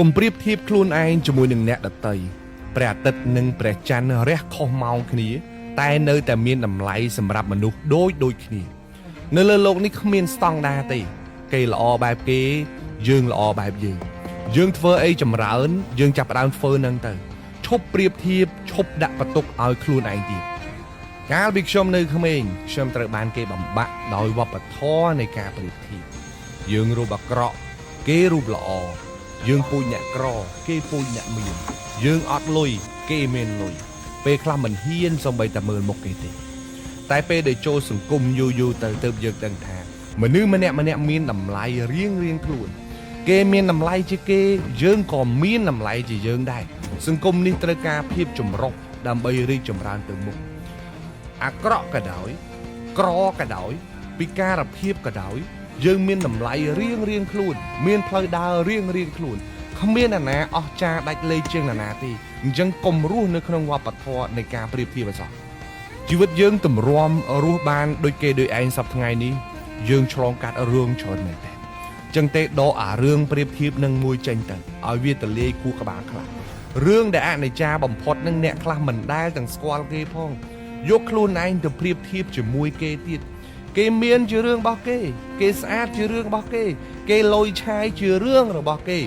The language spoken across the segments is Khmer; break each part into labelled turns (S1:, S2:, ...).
S1: កុំប្រៀបធៀបខ្លួនឯងជាមួយនឹងអ្នកដទៃព្រះអាទិត្យនិងព្រះច័ន្ទរះខុសម៉ោងគ្នា តែនៅតែមានតម្លៃសម្រាប់មនុស្សដូចដូចគ្នា នៅលើលោកនេះគ្មានស្តង់ដារទេ គេល្អបែបគេ យើងល្អបែបយើង យើងធ្វើអីចម្រើន យើងចាប់ផ្ដើមធ្វើនឹងទៅឈប់ប្រៀបធៀបឈប់ដាក់បន្ទុកឲ្យខ្លួនឯងទៀតកាលពីខ្ញុំនៅក្មេងខ្ញុំត្រូវបានគេបំបាក់ដោយវប្បធម៌នៃការប្រៀបធៀបយើងរូបអាក្រក់គេរូបល្អយើងពូជអ្នកក្រ គេពូជអ្នកមាន យើងអត់លុយគេមានលុយពេលខ្លះមិនហ៊ានសូម្បីតែមើលមុខគេទេ តែពេលដែលចូលសង្គមយូរយូរទៅទៅយើងដឹងថា មនុស្សម្នាក់ម្នាក់មានតម្លៃរៀងរៀងខ្លួន គេមានតម្លៃជាគេ យើងក៏មានតម្លៃជាយើងដែរសង្គមនេះត្រូវការភាពចម្រុះដើម្បីរីកចម្រើនទៅមុខអាក្រក់ក៏ដោយ ក្រក៏ដោយ ពិការភាពក៏ដោយ យើងមានតម្លៃរៀងរៀងខ្លួន មានផ្លូវដើររៀងរៀងខ្លួនគ្មានអ្នកណាអស្ចារ្យដាច់លេខជាងអ្នកណាទេអញ្ចឹងកុំរស់នៅក្នុងវប្បធម៌នៃការប្រៀបធៀបអសោះ ជីវិតយើងទម្រាំរស់បានដូចគេដូចឯងសប្តាហ៍ថ្ងៃនេះយើងឆ្លងកាត់រឿងច្រើនមែនតើចឹងទេដកអារឿងប្រៀបធៀបនឹងមួយចេញទៅឲ្យវាទលាយគូក្បាលខ្លះរឿងដែលអនិច្ចាបំផុតនឹងអ្នកខ្លះមិនដែលទាំងស្គាល់គេផងយកខ្លួនឯងទៅប្រៀបធៀបជាមួយគេទៀតគេមានជារឿងរបស់គេ គេស្អាតជារឿងរបស់គេ គេលយឆាយជារឿងរបស់គេ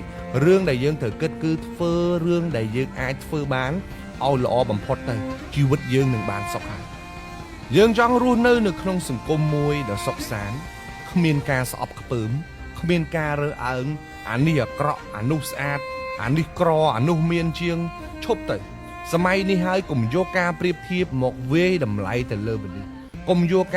S1: រឿងដែលយើងត្រូវគិតគឺធ្វើរឿងដែលយើងអាចធ្វើបានឲ្យល្អបំផុតទៅជីវិតយើងនឹងបានសុខហើយ យើងចង់រស់នៅនៅក្នុងសង្គមមួយដ៏សុខសាន្តគ្មានការស្អប់ខ្ពើមគ្មានការរើសអើងអានេះអាក្រក់អានោះស្អាតអានេះក្រអានោះមានជាងឈប់ទៅសម័យនេះហើយកុំយកការប្រៀបធៀបមកវាយតម្លៃទៅលើមនុស្សកុំយកការ